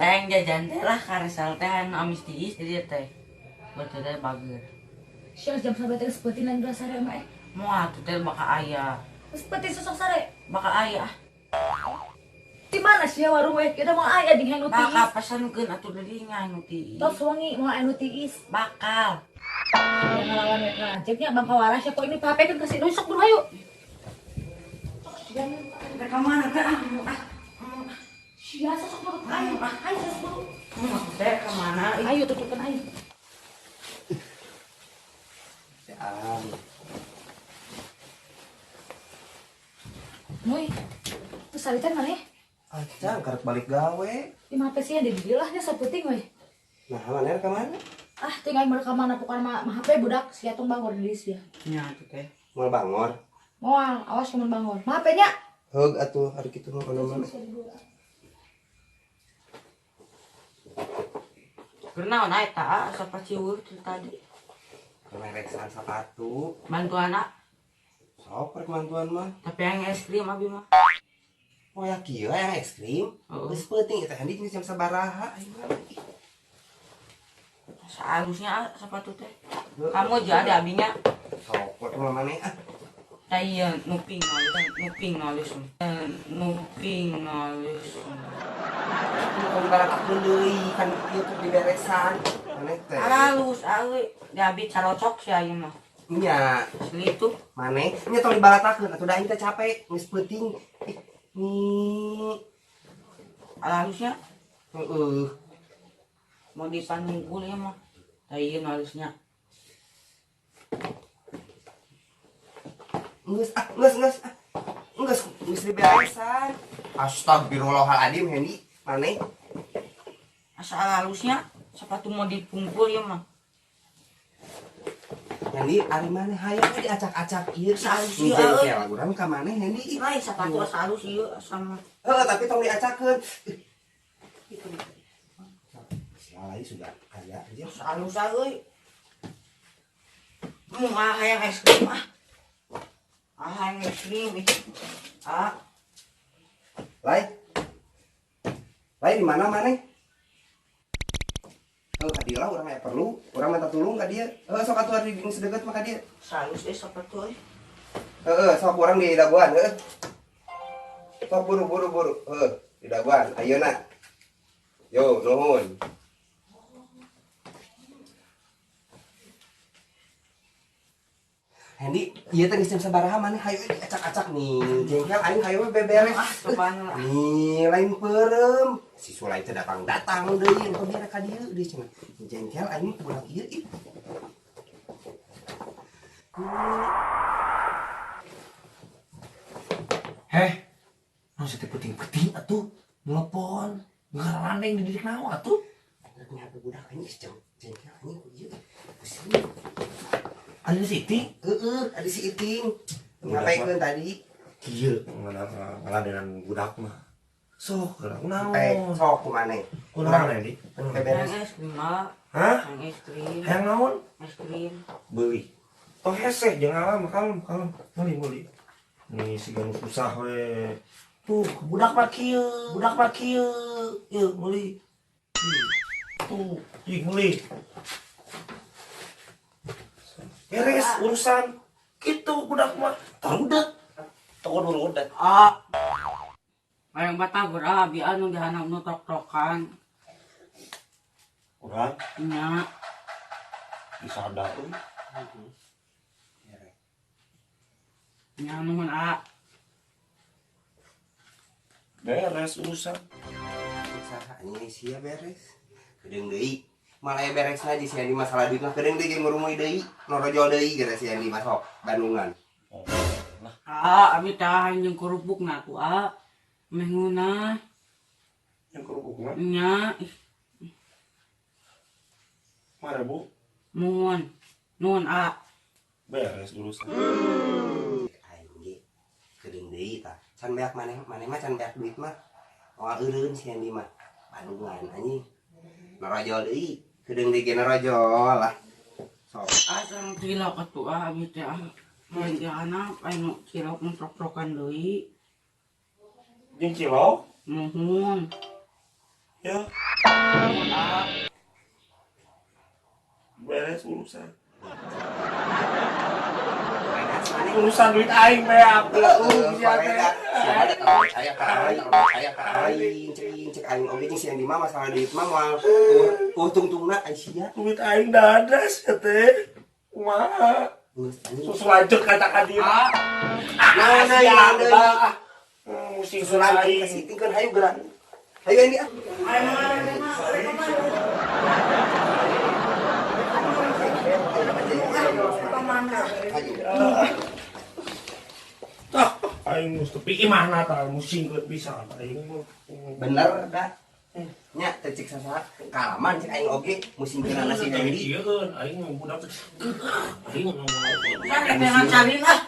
Teh jajan teh lah karesal teh anu amis tiis jadi teh. Betul teh bager. Sia jam sampai teh seperti nang sare mah eh. Moal atuh teh bakal aya. Seperti sosok sare. Bakal aya. Di mana sia warung we? Kita mau aya jeung nu tiis. Bakal pesankeun atuh dirinya nu tiis. Tos wengi moal anu tiis. Bakal. Ngelawan we ngajeknya Bang Kawaras ya kok ini HP kan kasih sok dulu ayo. Kita ke mana teh? Sia sosok nurut ayo. Ayo sosok dulu. Teh ke mana? Ayo tutupkan ayo. Mui, terus saritan mana? Acang, karek balik gawe. Di HP sih yang dibilahnya saputing weh. Nah, mana ke mana? Ah, tinggal mereka mana pokoknya mah HP budak si atung bangor di dia. Nya atuh teh. Moal bangor. Moal, awas cuman bangor. Mah HP-nya. Heug atuh hari kitu mah mana mana. Kunaon eta asa paciweuh tadi? Mereksan sepatu. Bantuan anak. Sok rek bantuan mah. Tapi yang es krim abi mah. Oh ya kieu yang es krim. Geus peuting eta Andi jam sabaraha aing mah. Seharusnya sepatu teh. Kamu aja ada abinya. Sok rek mah maneh ah. Tah ieu nuping nuping nalus. Nuping nalus. Mun barakakeun deui kan ieu keur diberesan. Maneh teh. Halus awi di abi carocok sia ieu mah. Nya, asli itu. Maneh nya tong dibalatakeun atuh da aing teh capek geus peuting. Ih, nih. Halusnya. Heeh. Mau dipanungkul ya mah. Tah ieu halusnya. Geus ah, geus geus ah. Geus geus diberesan. Astagfirullahaladzim Hendi, maneh. Asa halusnya sepatu mau dipungkul ya mah. Hendi, ari maneh hayang we diacak-acak ieu. Halus ieu. Jengkel urang ka maneh Hendi. Lain sepatu asa halus ieu sama. Heeh, tapi tong diacakeun. Lalai sudah aya anjir. Halus euy. Mun ah hayang es krim ah. Ah hayang es krim. Ah. Lai. Lai di mana maneh? Heuh, ka dieu lah urang aya perlu, urang minta tulung ka dieu. Heuh, sok atuh ari geus deukeut mah ka dieu. Halus deh sepatu euy. Heeh, sok urang di dagoan heuh. Sok buru buru buru. Heuh, di dagoan ayeuna. Yo, nuhun. Hendi, ieu teh geus jam sabaraha maneh hayu acak-acak nih. Jengkel aing hayu we beberes. Ah, cobaan lah. Nih, lain peureum. Si Sulai teh datang-datang deui, engko biar ka dieu deui cenah. Jengkel aing budak ieu ih. Heh. Nu teh penting-penting atuh nelepon. Ngarandeng di didik naon atuh? Rek nyape budak aing geus jengkel aing ieu. Pusing. Ada si Iting? Heeh, ada si Iting. Ngapaikeun tadi? Kieu ngaladenan budak mah. Sok geura kunaon? Sok kumaneh? Kunaon Edi? Beberes. Hayang es krim mah. Hah? Hayang es krim. Hayang naon? Es krim. Beuli. Tong hese jeung alam kalem kalem. Meuli meuli. Nih siga nu susah we. Tuh, budak mah kieu, budak mah kieu. Ieu meuli. Tuh, ih meuli. Beres urusan gitu budak mah tarudet toko nurudet ah hayang batagor ah bi anu dihanap nu tok-tokan urang nya disada euy nya nuhun ah beres urusan saha anjing sia beres kedeung deui malah beres aja si Andi masalah duit mah kedeung deui jeung ngurumui deui norojol deui gara si Andi masuk Bandungan. Ah, abi tah jeung kerupuk na tuh ah. Meh ngeunah. Jeung kerupuk mah? Nya. Mare Bu? Nuhun. Nuhun ah. Beres urusan. Aing ge kedeung deui tah. Can beak maneh maneh mah can beak duit mah. Moal eureun si Andi mah. Bandungan anjing. Norojol deui. Kedeung deui ge norojol lah. Sok. Ah, sareng cilok atuh ah abi teh ah. Mun di anak anu cilok nu tok-tokan deui. Jeung cilok? Nuhun. Ya. Beres urusan. Urusan duit aing beak. Heeh, sia teh aya ka aing cek aing oge jeung si Andi mah masalah duit mah moal untungtungna ai sia. Duit aing dadas ya teh. Kumaha? Susu lanjut kata ka dieu. Nah, nah, nah. Musing Susulan aing ka siting kan hayu geura. Hayu Andi ah. Tah, aing geus tepi imahna tah musingkeun pisan aing. Bener dah. Nya teh cek sasaha kalaman cek aing oge musingkeunana si Andi. Ieu aing mah budak. Aing ngomong. Jangan salin ah.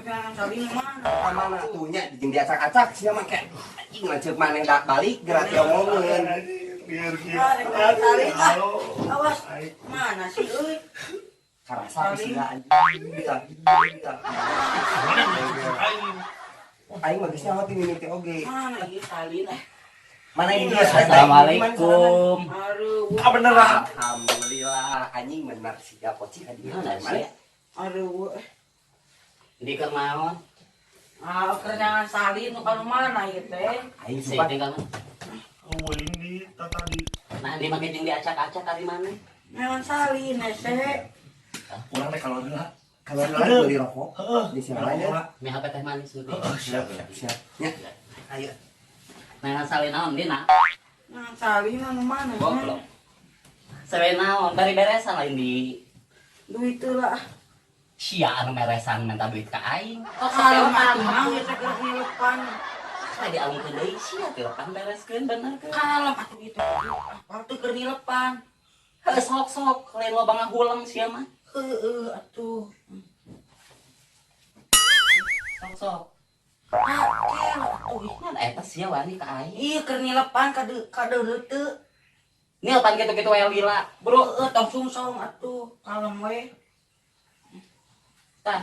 Jangan salin mana? Mana tuh nya jeung diacak-acak sia mah kayak anjing lanceuk maneh dak balik geura diomongeun. Biar kieu. Salin ah. Awas. Mana sih euy? Karasa sia anjing. Tah. Aing mah geus nyaho ti mimiti oge. Mana ieu salin ah? Mana ini dia? Assalamualaikum. Aduh. Ah bener ah. Alhamdulillah anjing bener sia poci ka dieu. Mana sih? Aduh. Di keur naon? Ah, keur jangan salin nu ka mana ieu teh? Aing Sih sumpah tinggal mana? Oh ini tadi. Nah, di make jeung diacak-acak kali mana? Memang salin hese. Kurang teh kalau heula. kalau lagi beli rokok Heeh. di sini lain ya. Mi HP teh manis gitu. Heeh, siap siap. Siap. Nya. Ayo. Nah, salin naon dina? Nah, salin anu mana? Goblok. Salin naon? Bari beresan lain di Duit teu lah. sia anu meresan minta duit ka aing. Kok Kalau sapeotan atuh mah ieu teh keur nilepan. Tadi dialungkeun deui sia tilepan bereskeun bener keun. Kalem atuh itu. Apal teu keur nilepan. Heuh sok-sok lain loba ngahuleng sia mah. Heeh atuh. Sok-sok. Ah, kel atuh. Ngan eta sia wani ka aing. Iya keur nilepan kadeuleu teu. Nilepan kitu-kitu wae lila. Bro, heeh tong sungsong atuh. Kalem we. Tah.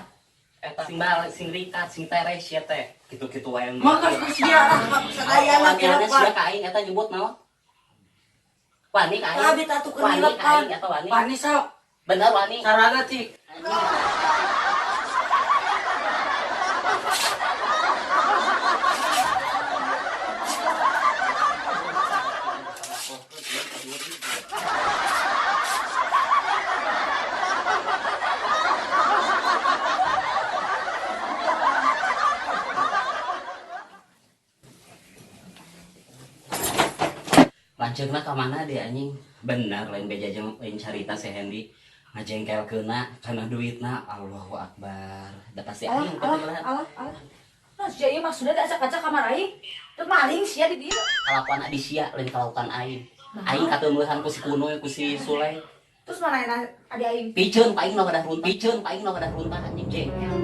Eta sing balik, sing rikat, sing teres sia teh. Kitu-kitu wae. Mah geus ku sia lah sadayana Wani sia tilepan. ka aing eta nyebut naon? Wani ka aing. Abi atuh keur Wani ka nilepan. aing eta wani. Wani sok. Bener wani. Sarana cik. Lanceukna ka mana dia anjing? Bener lain beja jeung lain carita si Hendy ngajengkelkeunna kana duitna. Allahu akbar. Da pasti Alah, aing alah, ketinggalan. alah, alah. Nah, sia ieu maksudna diacak-acak kamar aing. Teu maling sia di dieu. Kalakuan adi sia lain kalakuan aing. Aing kateumeuhan ku si Kunoy ku si Sule. Terus mana enak adi aing? Piceun pa aing nu pada runtah. Piceun pa aing nu pada runtah anjing jengkel.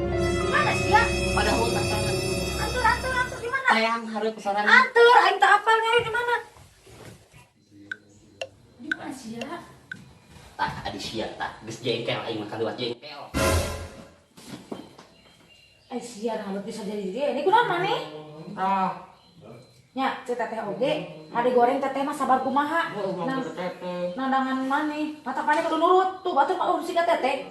Mana sia? Pada runtah tangan. Antur, antur, antur di mana? Tayang hareup sorangan. Antur, aing tak apal nyari di mana? Di mana sia? Tah adi sia tah geus jengkel aing mah kaliwat jengkel. Eh sia nah bisa jadi dia. Ini kunaon maneh? Tah. Nya, cek teteh oge, hade goreng teteh mah sabar kumaha. Heeh, Nah, teteh. nandangan maneh, mata maneh kudu nurut. Tuh batur mah urus ka teteh.